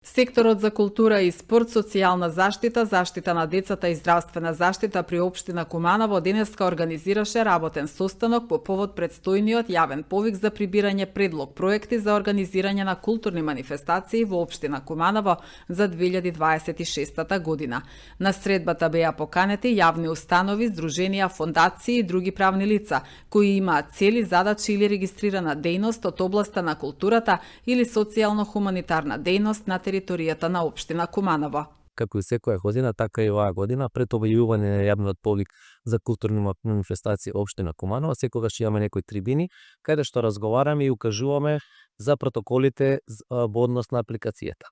Секторот за култура и спорт, социјална заштита, заштита на децата и здравствена заштита при општина Куманово денеска организираше работен состанок по повод предстојниот јавен повик за прибирање предлог проекти за организирање на културни манифестации во општина Куманово за 2026 година. На средбата беа поканети јавни установи, здруженија, фондации и други правни лица кои имаат цели, задачи или регистрирана дејност од областа на културата или социјално-хуманитарна дејност на територијата на општина Куманово. Како и секоја година, така и оваа година, пред објавување на јавниот повик за културни манифестации општина Куманово, секогаш имаме некои трибини каде што разговараме и укажуваме за протоколите во однос на апликацијата.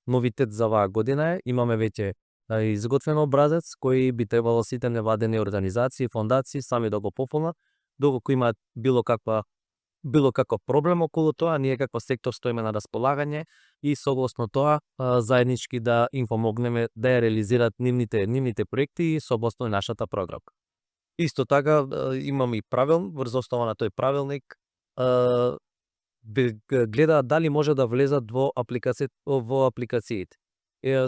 Новитет за оваа година имаме веќе изготвен образец кој би требало сите невладени организации, фондации сами да го пополнат, доколку имаат било каков проблем околу тоа, ние како сектор стоиме на располагање и согласно тоа заеднички да им помогнеме да ја реализираат нивните проекти и согласно нашата програма. Исто така имаме и правилник, врз основа на тој правилник гледаат дали може да влезат во апликациите.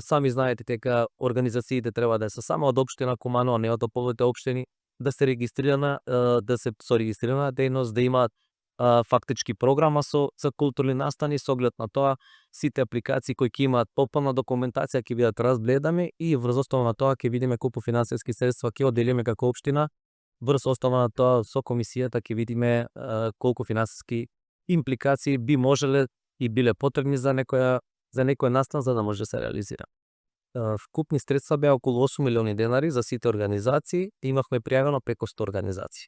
Сами знаете дека организациите треба да се само од општина Куманово, не од околните општини, да се регистрирана, да се со регистрирана дејност, да имаат фактички програма за културни настани, со оглед на тоа сите апликации кои ќе имаат пополна документација ќе бидат разгледани и врз основа на тоа ќе видиме колку финансиски средства ќе одделиме како општина, врз основа на тоа со комисијата ќе видиме колку финансиски импликации би можеле и биле потребни за некој настан за да може да се реализира. Вкупни средства беа околу 8 милиони денари за сите организации, имавме пријавено преку 100 организации.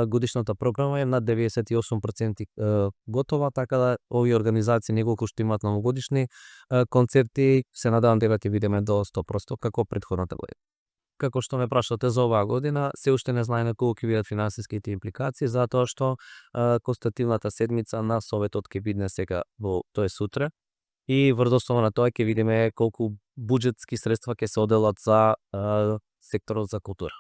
Годишната програма е над 98% готова, така да овие организации неколку што имаат новогодишни концерти, се надевам дека ќе видиме до 100% како претходната година. Како што ме прашате за оваа година, се уште не знаеме колку ќе бидат финансиските импликации, затоа што констативната седмица на Советот ќе биде сега тоа е сутре и врз основа на тоа ќе видиме колку буџетски средства ќе се одделат за секторот за култура.